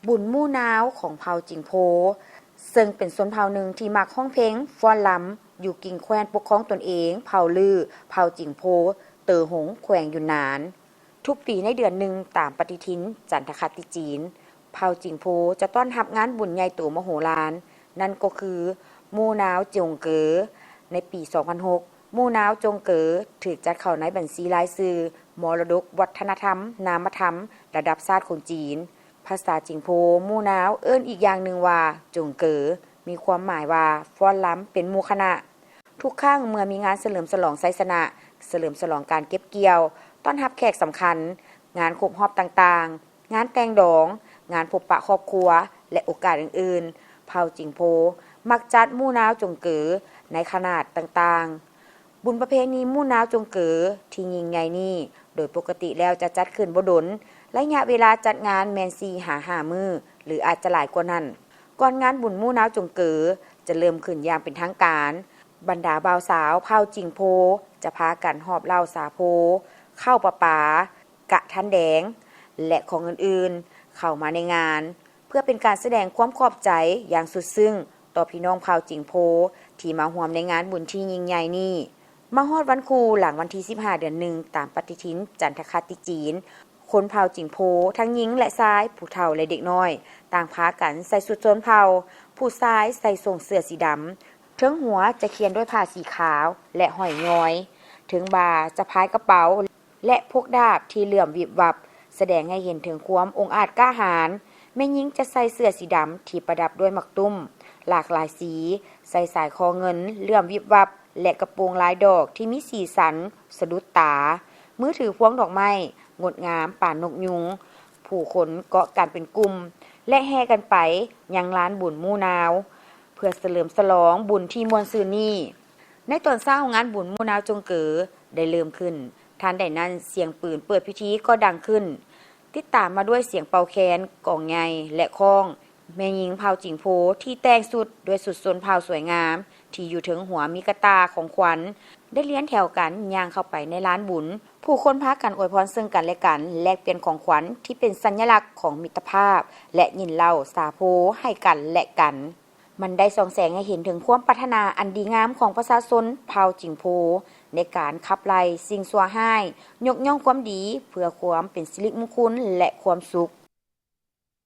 ບຸນໝູ່ນາວຂອງເຜົ່າຈິງໂພ ເຊິ່ງເປັນຊົນເຜົ່າໜຶ່ງທີ່ມັກຮ້ອງເພງຟ້ອນລຳ ຢູ່ກິ່ງແຄວ້ນປົກຄອງຕົນເອງເຜົ່າລື້ ເຜົ່າຈິງໂພ ເຕີຫົງ ແຂວງຢຸນນານ. ທຸກປີໃນເດືອນໜຶ່ງຕາມປະຕິທິນຈັນທະຄະຕິຈີນ, ເຜົ່າຈິງໂພຈະຕ້ອນຮັບງານບຸນໃຫຍ່ໂຕມະໂຫລານ, ນັ້ນກໍຄືໝູ່ນາວຈົງເກີ. ໃນປີສອງພັນຫົກ ໝູ່ນາວຈົງເກີຖືກຈັດເຂົ້າໃນບັນຊີລາຍຊື່ມໍລະດົກວັດທະນະທຳນາມະທຳລະດັບຊາດຂອງຈີນ. ພາສາຈີນໂພ ໝູ່ນາວເອີ້ນອີກຢ່າງໜຶ່ງວ່າ ຈົງເກີ ມີຄວາມໝາຍວ່າຟ້ອນລຳເປັນໝູ່ຄະນະ. ທຸກຄັ້ງເມື່ອມີງານສະເຫຼີມສະຫຼອງໄຊຊະນະ, ສະເຫຼີມສະຫຼອງການເກັບກ່ຽວ, ຕ້ອນຮັບແຂກສຳຄັນ, ງານຄົບຮອບຕ່າງໆ, ງານແຕ່ງດອງ, ງານພົບປະຄອບຄົວ ແລະ ໂອກາດອື່ນໆ, ເຜົ່າຈິງໂພມັກຈັດໝູ່ນາວຈົງເກີໃນຂະໜາດຕ່າງໆ. ບຸນປະເພນີໝູ່ນາວຈົງເກີທີ່ຍິ່ງໃຫຍ່ນີ້ ໂດຍປົກກະຕິແລ້ວຈະຈັດຂຶ້ນບໍ່ດົນ, ໄລຍະເວລາຈັດງານແມ່ນສີ່ຫາຫ້າມື້ ຫຼື ອາດຈະຫຼາຍກວ່ານັ້ນ. ກ່ອນງານບຸນໝູ່ນາວຈົງເກີຈະເລີ່ມຂຶ້ນຢ່າງເປັນທາງການ, ບັນດາບ່າວສາວເຜົ່າຈິງໂພຈະພາກັນຫອບເຫຼົ້າສາໂພ, ເຂົ້າປະປາ, ກະທັນແດງ ແລະ ຂອງອື່ນໆ ເຂົ້າມາໃນງານ ເພື່ອເປັນການສະແດງຄວາມຂອບໃຈຢ່າງສຸດຊຶ້ງຕໍ່ພີ່ນ້ອງເຜົ່າຈິງໂພທີ່ມາຮ່ວມໃນງານບຸນທີ່ຍິ່ງໃຫຍ່ນີ້. ມາຮອດວັນຄູ ຫຼັງວັນທີສິບຫ້າ ເດືອນໜຶ່ງ ຕາມປະຕິທິນຈັນທະຄະຕິຈີນ, ຄົນເຜົ່າຈິງໂພ ທັງຍິງ ແລະ ຊາຍ, ຜູ້ເຖົ້າ ແລະ ເດັກນ້ອຍ ຕ່າງພາກັນໃສ່ຊຸດຊົນເຜົ່າ, ຜູ້ຊາຍໃສ່ໂສ້ງເສື້ອສີດຳ, ເທິງຫົວຈະຂຽນດ້ວຍຜ້າສີຂາວ ແລະ ຫ້ອຍຍ້ອຍ, ເທິງບ່າຈະພາຍກະເປົາ ແລະ ພົກດາບທີ່ເຫຼື້ອມວິບວັບ, ສະແດງໃຫ້ເຫັນເຖິງຄວາມອົງອາດກ້າຫານ. ແມ່ຍິງຈະໃສ່ເສື້ອສີດຳທີ່ປະດັບດ້ວຍໝາກຕຸ້ມຫຼາກຫຼາຍສີ, ໃສ່ສາຍຄໍເງິນເຫຼື້ອມວິບວັບ ແລະ ກະໂປງລາຍດອກທີ່ມີສີສັນສະດຸດຕາ. ມືຖືພວງດອກໄມ້ ງົດງາມປານນົກຍຸງ. ຜູ້ຄົນເກາະກັນເປັນກຸ່ມ ແລະ ແຫ່ກັນໄປຍັງລານບຸນໝູ່ນາວ ເພື່ອສະເຫຼີມສະຫຼອງບຸນທີ່ມ່ວນຊື່ນນີ້. ໃນຕອນເຊົ້າ, ງານບຸນໝູ່ນາວຈົງເກີໄດ້ເລີ່ມຂຶ້ນ. ທັນໃດນັ້ນ, ສຽງປືນເປີດພິທີກໍດັງຂຶ້ນ, ຕິດຕາມມາດ້ວຍສຽງເປົ່າແຄນ, ກອງໃຫຍ່ ແລະ ຄ້ອງ. ແມ່ຍິງເຜົ່າຈິງໂພທີ່ແຕ່ງຊຸດດ້ວຍຊຸດຊົນເຜົ່າສວຍງາມ ທີ່ຢູ່ເທິງຫົວມີກະຕ່າຂອງຂວັນ ໄດ້ລຽນແຖວກັນຍ່າງເຂົ້າໄປໃນລານບຸນ. ຜູ້ຄົນພາກັນອວຍພອນເຊິ່ງກັນແລະກັນ, ແລກປ່ຽນຂອງຂວັນທີ່ເປັນສັນຍະລັກຂອງມິດຕະພາບ ແລະ ຍິນເລົ່າສາໂພໃຫ້ກັນແລະກັນ. ມັນໄດ້ສ່ອງແສງໃຫ້ເຫັນເຖິງຄວາມປາດຖະໜາອັນດີງາມຂອງປະຊາຊົນເຜົ່າຈິງໂພ ໃນການຂັບໄລ່ສິ່ງຊົ່ວຮ້າຍ, ຍົກຍ້ອງຄວາມດີເພື່ອຄວາມເປັນສິລິມຸງຄຸນ ແລະ ຄວາມສຸກ.